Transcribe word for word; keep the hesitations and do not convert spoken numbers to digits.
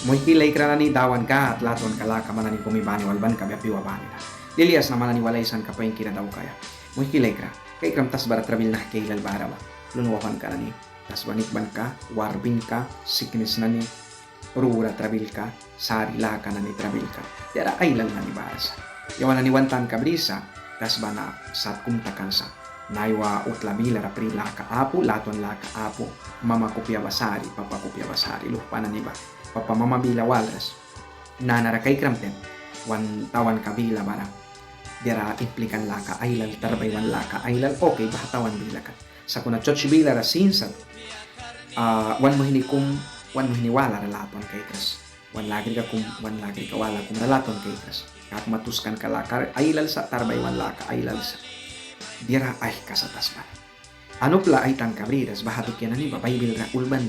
Muihki laikra nani, Dawan Gâd latwanka laka man nani kumi bani wal ban kabia, pyua banira. Lilia sna man nani wal aisanka painkira daukaia. Muihki laikra, kaikram tasbara trabil nahki ailal bara ba. Plun wauhwanka nani, tasba nikbanka, war binka, siknis nani, prura trabilka, sari laka nani trabilka, diara ailal nani bara sa. Yawan nani wan tanka brisa, tasba na sat kum takan sa. Naiwa utla bilara pri laka apu, latwan laka apu, mama kupia ba sari, papa kupia ba sari, luhpa nani ba, papa mama bila walras. Nanara kaikram taim wan tawanka bila bara diara implikan laka ailal, tarbaiwan laka ailal, okay, baha tawan bila kat. Sakuna church bilara sin sat, ah, wan muihni kum wan muihni walara latwan kaikras. Wan lagrika kum wan lagrika wala kumra latwan kaikras. Kakma tuskanka laka ailal sa, tarbaiwan laka ailal sa. Diara aihka sa tasbara. An upla ai tanka briras baha dukia nani ba Baibilra ulban